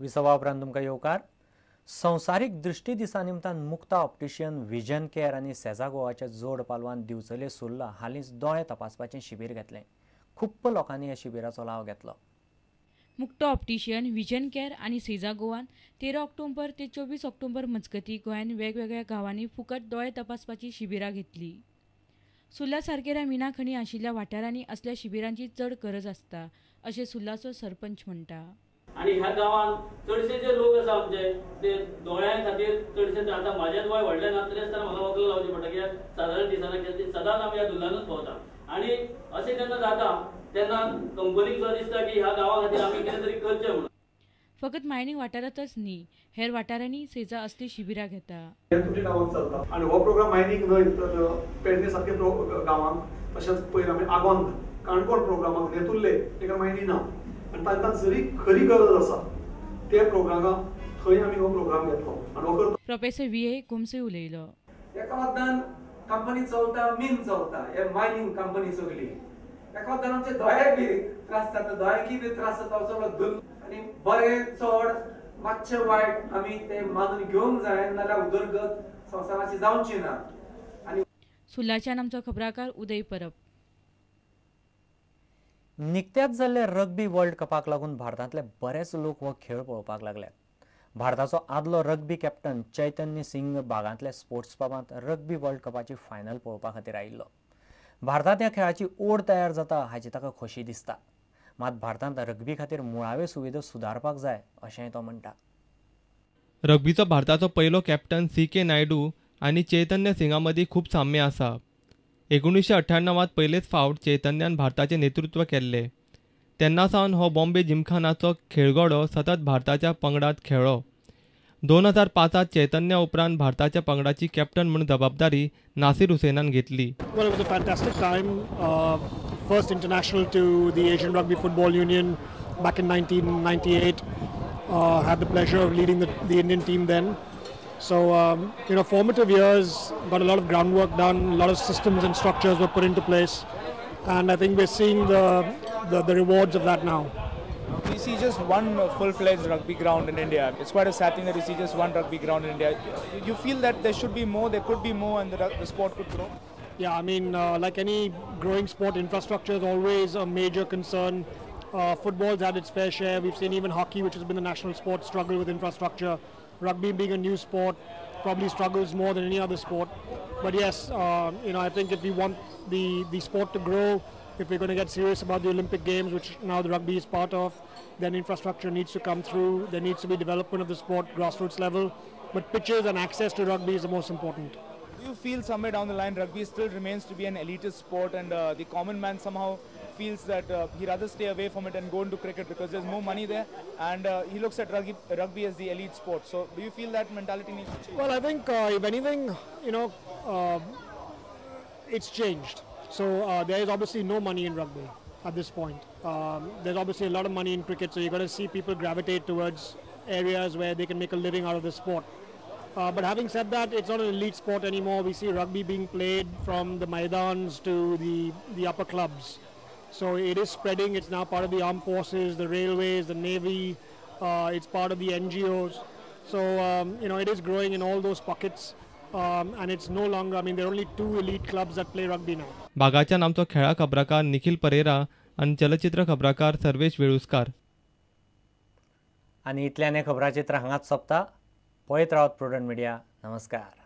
विसवा उपरांत तुमकां येवकार. संवसारीक दृश्टी दिसा निमतान मुक्ता ऑप्टिशियन विजन केअर आनी सेजा गोवाच्या जोड पालवान दिवचले सुर्ला हालींच दोळे तपासपाचें शिबीर घेतलें. खूप्प लोकांनी ह्या शिबिराचो लाव घेतलो. मुक्ता ऑप्टिशियन विजन केअर आनी सेजा गोवान 13 ऑक्टोबर ते 24 ऑक्टोबर मजगतीं गोंयांत वेगवेगळ्या गांवांनी फुकट दोळे तपासपाची शिबिरां घेतली. सुर्ला सारकेल्या मिना खणी आशिल्ल्या वाठारांनी असल्या शिबिरांची चड गरज आसता अशें सुर्लाचो सरपंच म्हणटा. आनी ह्या गांवांत चडशे जे लोक आसा आमचे ते दोळ्यां खातीर चडशे, आतां म्हाजें वय व्हडलें ना तरी आसतना म्हाका वखद लावचें पडटा कित्याक सादारण दिसना, कित्याक सदांच आमी ह्या धुल्लानूच भोंवता. आनी अशें जेन्ना जाता तेन्ना कंपनीक सुद्दां दिसता की ह्या गांवा खातीर आमी कितें तरी करचें म्हणून. फकत मायनिंग वाठारांतच न्ही, हेर वाठारांनी सेजा असली शिबिरां घेता. हें तुमच्या गांवांत चलता आनी हो प्रोग्राम मायनींग न्हय तर पेडणे सारके गांवांत, तशेंच पयर आमी आगोंद काणकोण प्रोग्रामाक नेतुर्ले ताका मायनी ना आनी तांकां जरी खरी गरज आसा ते प्रोग्रामाक थंय आमी हो प्रोग्राम घेतलो आनी हो करता. प्रोफेसर व्ही ए गोमसे उलयलो. एका वखदान कंपनी चलता, मीन चलता, हे मायनींग कंपनी सगली. एका वखदान आमचे दोळे बी त्रास जाता, दोळ्यांकी बी त्रास जाता, सगळो धुल्ल आनी बरें चड मातशें वायट आमी ते मानून घेवंक जाय, नाजाल्यार उदरगत संवसाराची जावची ना. आनी सुर्लाच्यान आमचो खबराकार उदय परब. निकत्याच जाल्ले रग्बी वर्ल्ड कपाक लागून भारतांतले बरेच लोक हो खेळ पळोवपाक लागल्यात. भारताचो आदलो रग्बी कॅप्टन चैतन्य सिंग बागांतल्या स्पोर्ट्स पबांत रग्बी वर्ल्ड कपाची फायनल पळोवपा खातीर आयिल्लो. भारतांत ह्या खेळाची ओड तयार जाता हाची ताका खोशी दिसता. मात भारतांत रग्बी खातीर मुळाव्यो सुविधा सुदारपाक जाय अशेंय तो म्हणटा. रग्बीचो भारताचो पयलो कॅप्टन सी.के. नायडू आनी चैतन्य सिंगा मदीं खूब साम्य आसा. 1998 पयलेच फावट चैतन्यान भारताचें नेतृत्व केल्लें. तेन्ना सावन हो बॉम्बे जिमखानाचो खेळगडो सतत भारताच्या पंगडांत खेळ्ळो. 2005 चैतन्या उपरांत भारताच्या पंगडाची कॅप्टन म्हूण जबाबदारी नासिर हुसेनान घेतली. Well, it was a fantastic time. First international to the Asian Rugby Football Union back in 1998. Had the pleasure of leading the Indian team then. So, you know, formative years, got a lot of groundwork done, a lot of systems and structures were put into place, and I think we're seeing the rewards of that now. We see just one full-fledged rugby ground in India. It's quite a sad thing that we see just one rugby ground in India. You feel that there should be more, there could be more, and the sport could grow? Yeah, I mean, like any growing sport, infrastructure is always a major concern. Football's had its fair share. We've seen even hockey, which has been the national sport, struggle with infrastructure. Rugby being a new sport probably struggles more than any other sport. But yes, you know, I think if we want the sport to grow, if we're going to get serious about the Olympic Games, which now the rugby is part of, then infrastructure needs to come through. There needs to be development of the sport, grassroots level. But pitches and access to rugby is the most important. Do you feel somewhere down the line rugby still remains to be an elitist sport, and the common man somehow feels that he rather stay away from it and go into cricket because there's more money there, and he looks at rugby as the elite sport? So do you feel that mentality needs to change? Well, I think if anything, you know, it's changed. So there is obviously no money in rugby at this point. There's obviously a lot of money in cricket, so you're going to see people gravitate towards areas where they can make a living out of the sport. But having said that, it's not an elite sport anymore. We see rugby being played from the maidans to the upper clubs. So it is spreading. It's now part of the armed forces, the railways, the navy. It's part of the NGOs. So, you know, it is growing in all those pockets. And it's no longer, I mean, there are only 2 elite clubs that play rugby now. बागाच्या आमचो खेळा खबराकार निखिल परेरा आनी चलचित्र खबराकार सर्वेश वेळुस्कार. आनी इतल्यान खबराचित्र हांगाच सोंपता. पळयत रावत prudent media. नमस्कार.